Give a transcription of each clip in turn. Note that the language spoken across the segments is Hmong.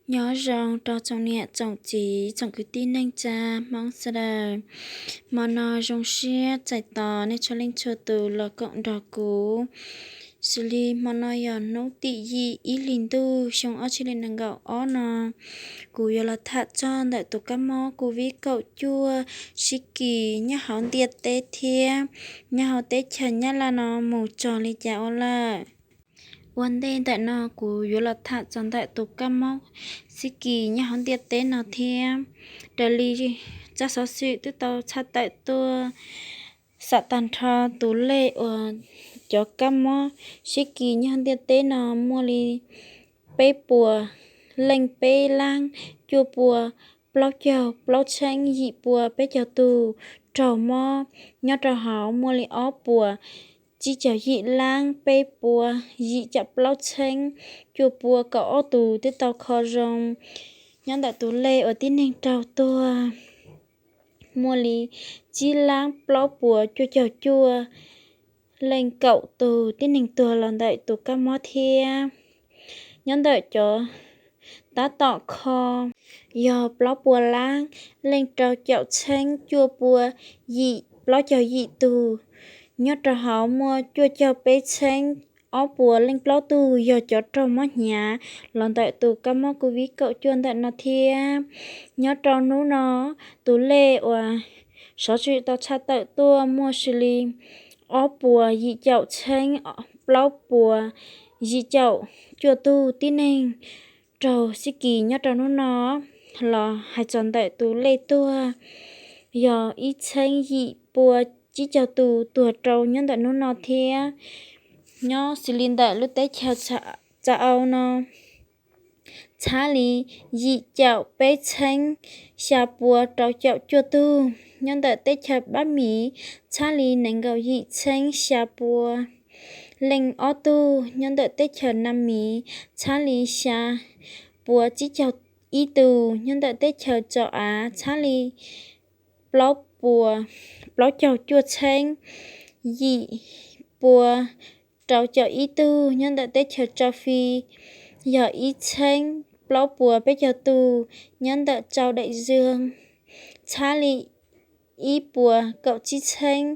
Nyob zoo rau tsoom niam tsoom txiv tsoom kwv tij neej tsa Hmoob sawv daws. Hmo no zoo siab txais tos nej txhua leej txhua tus los koom nrog kuv. Xws li hmo no yog hnub tim yim ib hlis ntuj xyoo ob txhiab nees nkaum ob no, kuv yuav los tham txog ntawm tus kab mob covid kaum cuaj sib kis nyob hauv ntiaj teb thiab nyob hauv teb chaws Nyab Laj no mus txog li cas ua lawm. Ua ntej ntawm no kuv yuav los tham txog ntawm tus kab mob sib kis nyob hauv ntiaj teb no thiab. Raws li tsab xov xwm twb tau tshaj tawm tuaj, xam tag nrho tus lej uas cov kab mob sib kis nyob hauv ntiaj teb no muaj li peb puas leej peb lab cuaj pua plaub caug plaub txheeb yim pua peb caug tug raug mob. Nyob rau hauv muaj li ob puas tsib caug yim lab peb pua yim caum plaub txheeb cuaj pua kaum ob tus twb tau kho zoo. Nyob ntawm tus lej uas tib neeg raug tuag muaj li tsib lab plaub puas cuaj caug cuaj leej kaum tus tib neeg tuag los ntawm tus kab mob thiab. Nyob ntawm cov tab tom kho yog plaub puas lab leej rau caum txheeb cuaj pua yim plaub caug yim tus. Nyob rau hauv muaj cuaj caug peb txheeb ob puas leej plaub tug yog cov raug mob hnyav los ntawm tus kab mob covid kaum cuaj ntawm no thiab. Nyob rau hnub no tus lej uas sov tshwm tau tshaj tawm tuaj muaj xws li ob puas yim caum txheeb plaub puas yim caum cuaj tug tib neeg raug sib kis nyob rau hnub no. Los hais txog ntawm tus lej tuag yog ib txheeb yim pua tsib caug tus tuag rau nyob ntawm hnub no thiab. Nyob xws li ntawm lub teb chaws Tsa Au no txhab li yim caum peb txheeb xya pua rau caum cuaj tug. Nyob ntawm teb chaws Pab Miv txhab li nees nkaum yim txheeb xya pua leej ob tug. Nyob ntawm teb chaws Nam Miv txhab li xya pua tsib caug ib tus. Nyob ntawm teb chaws Tsaus Av txhab li plaub puas plaub caug cuaj txheeb yim pua rau caum ib tug. Nyob ntawm teb chaws Tsau Fi yog ib txheeb plaub puas peb caug tus. Nyob ntawm Tsau Daim Zws txhab li ib puas kaum tsib txheeb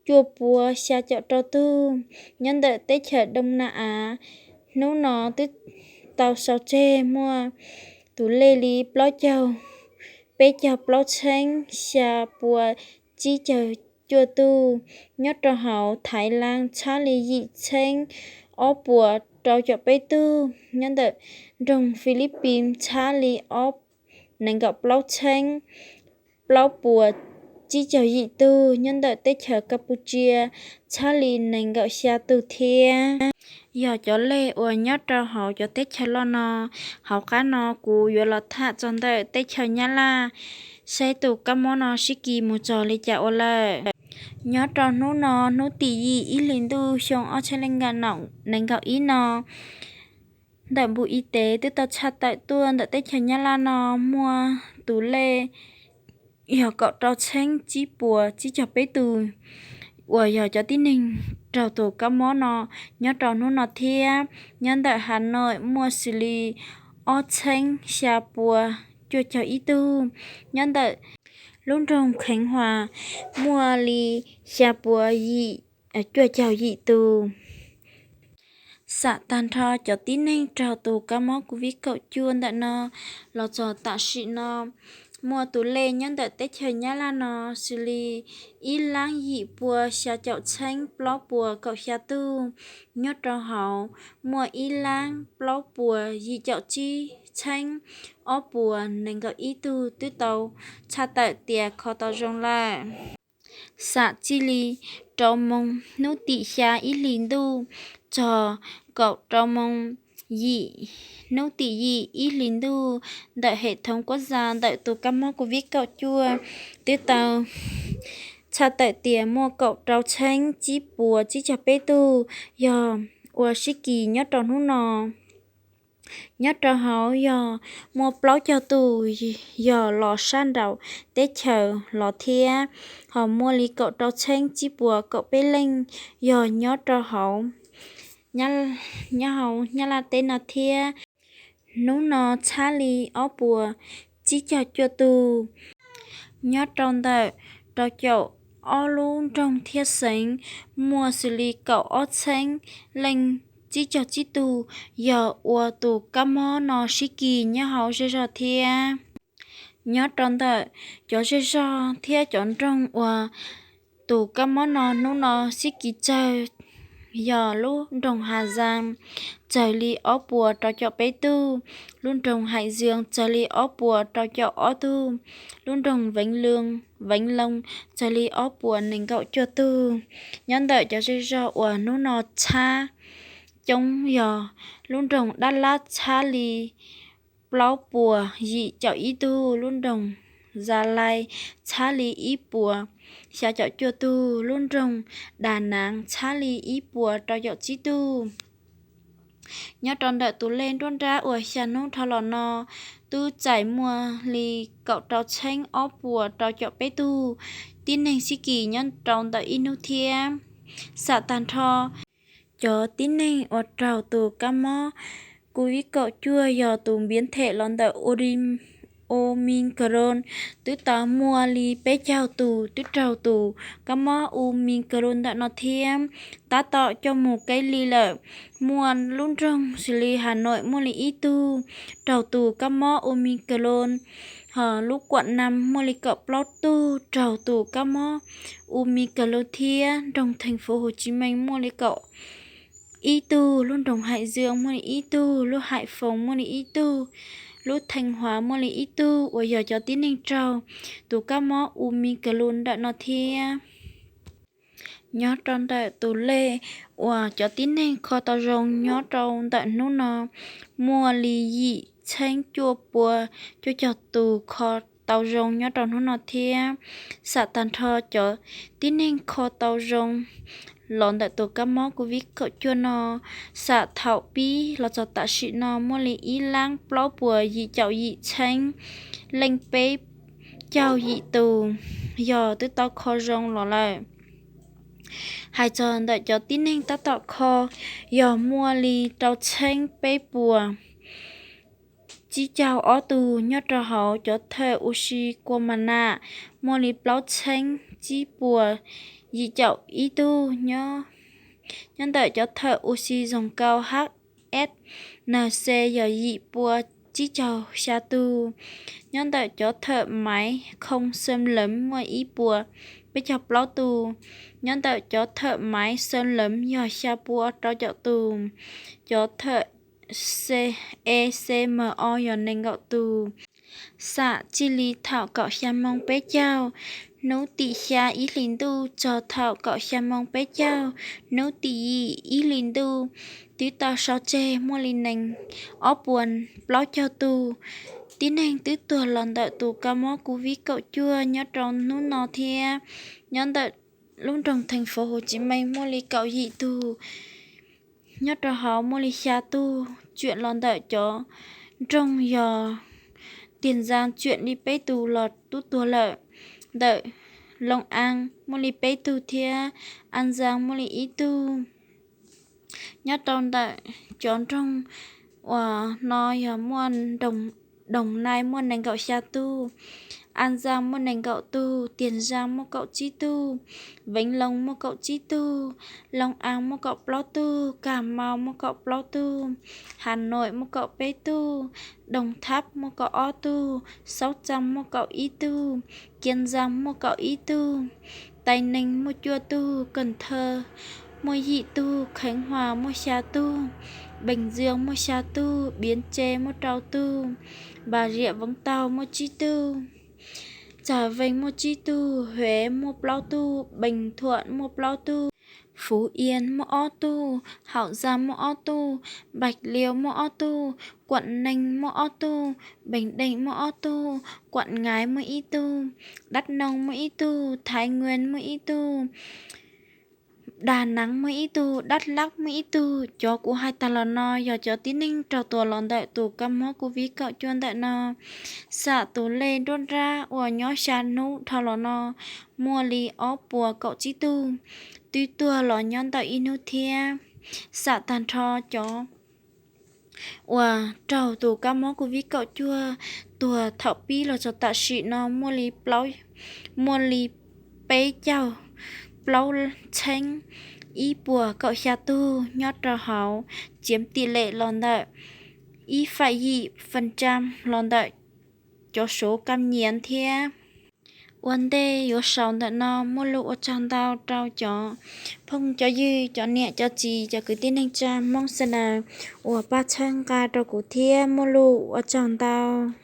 cuaj pua xya caum rau tug. Nyob ntawm teb chaws Doo Na Av hnub no twb tau sau tseg muaj tus lej li plaub caug peb caug plaub txheeb xya pua tsib caug cuaj tug. Nyob rau hauv Thaiv Las txhab li yim txheeb ob puas rau caum peb tug. Nyob ntawm nroog Filipis txhab li ob nees nkaum plaub txheeb plaub puas tsib caug yim tug. Nyob ntawm teb chaws Kapucia txhab li nees nkaum xya tug thiab. Yog cov lej uas nyob rau hauv cov teb chaws loj no. Hauv qab no kuv yuav los tham txog ntawm teb chaws Nyab Laj saib tus kab mob no sib kis mus txog li cas ua lawm. Nyob rau hnub no hnub tim yim ib hlis ntuj xyoo ob txhiab nees nkaum ib no, ntawm npu i tev twb tau tshaj tawm tuaj ntawm teb chaws Nyab Laj no muaj tus lej yog kaum rau txheeb tsib puas tsib caug peb tus uas yog cov tib neeg raug tus kab mob no nyob rau hnub no thiab. Nyob ntawm Has Nois muaj xws li ob txheeb xya pua cuaj caug ib tug. Nyob ntawm lub nroog Kheev Huas muaj li xya pua yim cuaj caug yim tus. Xam tag nrho cov tib neeg raug tus kab mob covid kaum cuaj ntawm no los txog tam sim no muaj tus lej nyob ntawm teb chaws Nyab Laj no xws li ib lab yim pua xya caum txheeb plaub puas kaum xya tug. Nyob rau hauv muaj ib lab plaub puas yim caum tsib txheeb ob puas nees nkaum ib tug twb tau tshaj tawm tias kho tau zoo lawm. Xam txij li rau moos hnub tim xya ib hlis ntuj txog kaum rau moos yim hnub tim yim ib hlis ntuj ntawm hem thoov kuab za ntawm tus kab mob covid kaum cuaj twb tau tshaj tawm tias muaj kaum rau txheeb tsib puas tsib caug peb tug yog ua sib kis nyob rau hnub no. Nyob rau hauv yog muaj plaub caug tus yog los sab nraum teb chaws los thiab, ho muaj li kaum rau txheeb tsib puas kaum peb leej yog nyob rau hauv nyob hauv Nyab Laj teb no thiab. hnub no txhab li ob puas tsib caug cuaj tug. Nyob rau ntawm rau caum ob lub nroog thiab xeev muaj xws li kaum ob txheeb leej tsib caug tsib tug yog uas tus kab mob no sib kis nyob hauv zej zog thiab. Nyob rau ntawm cov zej zog thiab cov nroog uas tus kab mob no hnub no sib kis tsawg yog lub nroog Has Zaas tsawg li ob puas rau caum peb tug, lub nroog Hais Zws tsawg li ob puas rau caum ob tug, lub nroog Veev Loo tsawg li ob puas nees nkaum cuaj tug. Nyob ntawm cov zej zog uas hnub no txhab coob yog lub nroog Dab Lab txhab li plaub puas yim caum ib tug, lub nroog Zas Lais txhab li ib puas xya caum cuaj tug, lub nroog Das Naav txhab li ib puas rau caum tsib tug. Nyob rau ntawm tus lej nruab nrab uas xya hnub dhau los no twb txais muaj li kaum rau txheeb ob puas rau caum peb tug tib neeg sib kis nyob rau ntawm ib hnub thiab. Xam tag nrho cov tib neeg uas raug tus kab mob Covid kaum cuaj yog tus npiav them los ntawm Omicron twb tau muaj li peb caug tus twb raug tus kab mob Omicron ntawm no thiab. Tab tom coj mus kev li lawm, muaj lub nroog xws li Has Noim muaj li ib tug raug tus kab mob Omicron, hos lub Kuam Nam muaj li kaum plaub tug raug tus kab mob Omicron thiab nroog Theej Fuv Hu Tsis Meej muaj li kaum ib tug, lub nroog Hais Zws muaj li ib tug, lub Hais Foos muaj li ib tug, lub Theej Huav muaj li ib tug uas yog cov tib neeg raug tus kab mob Omicron ntawm no thiab. Nyob rau ntawm tus lej uas cov tib neeg kho tau zoo nyob rau ntawm hnub no muaj li yim txheeb cuaj puas cuaj caug tus kho tau zoo nyob rau hnub no thiab. Xam tag nrho cov tib neeg kho tau zoo los ntawm tus kab mob Covid kaum cuaj no, xam thaum pib los txog tam sim no muaj li ib lab plaub puas yim caum yim txheeb leej peb caug yim tus yog twb tau kho zoo los lawm. Hais txog ntawm cov tib neeg tab tom kho yog muaj li rau txheeb peb puas tsib caug ob tug nyob rau hauv cov thawj ua si kua mas nas muaj li plaub txheeb tsib puas yim caum ib tug. Nyob ntawm cov thawj ua si zoo kau H F N C yog yim puas tsib caug xya tug. Nyob ntawm cov thawj maiv khoo xeem leem muaj ib puas peb caug plaub tus. Nyob ntawm cov thawj maiv xeem leem yog xya puas rau caum tus. Cov thawj C E C M O yog nees nkaum tus. Xam txij li thaum kaum xya moo peb caug hnub tim xya ib hlis ntuj txog thaum kaum xya moo peb caug hnub tim yim ib hlis ntuj twb tau so tseg muaj li nees ob puas plaub caug tus tib neeg twb tuag los ntawm tus kab mob Covid kaum cuaj nyob rau hnub no thiab. Nyob ntawm lub nroog Theej Fuv Hu Tsis Meej muaj li kaum yim tug, nyob rau hauv muaj li xya tug cuam los ntawm cov nroog yog Tiag Ntxaa cuam li peb tug los tub tuag lawm. Ntawm Loo Aa muaj li peb tug thiab Aa Ntxaa muaj li ib tug. Nyob rau ntawm cov nroog uas no yog muaj Doos Nais muaj nees nkaum xya tug, Aa Ntxaa muaj nees nkaum tug, Tiag Ntxaa muaj kaum tsib tug, Veev Loo muaj kaum tsib tug, Loo Aa muaj kaum plaub tug, Kas Mau muaj kaum plaub tug, Has Noim muaj kaum peb tug, Doos Thab muaj kaum ob tug, Xauv Txaa muaj kaum ib tug, Kias Ntxaa muaj kaum ib tug, Tais Neeg muaj cuaj tug, Kas Thawj muaj yim tug, Kheev Huas muaj xya tug, Npeej Ntxwg muaj xya tug, Npiav Tse muaj rau tug, Npas Ziam Voov Tau muaj tsib tug, Txas Veej muaj tsib tug, Huev muaj plaub tug, Npeej Thuam muaj plaub tug, Fuv Ias muaj ob tug, Haum Zas muaj ob tug, Npaim Lias muaj ob tug, Kuam Neeg muaj ob tug, Npeej Deej muaj ob tug, Kuam Ngaiv muaj ib tug, Dab Noog muaj ib tug, Thaiv Nguas muaj ib tug, Das Naav muaj ib tug, Dab Lab muaj ib tug. Cov kuv hais tag los no yog cov tib neeg raug tuag los ntawm tus kab mob Covid kaum cuaj ntawm no. Xam tus lej nruab nrab uas nyob xya hnub dhau los no muaj li ob puas kaum tsib tug twb tuag los nyob ntawm ib hnub thiab. Xam tag nrho cov uas raug tus kab mob covid kaum cuaj tuag thaum pib los txog tam sim no muaj li plaub, muaj li peb caug plaub txheeb ib puas kaum xya tug nyob rau hauv, chiếm tỷ lệ los ntawm ib phẩy ib phần trăm los ntawm cov số ca nhiễm thiab. Ua ntej yuav sau ntawm no muaj lus ua tsaug ntau rau cov phooj cov ywg, cov niam cov txiv, cov kwv tij neej tsa Hmoob Xa Nas uas pab txhawb nqa rau kuv thiab muaj lus ua tsaug ntau.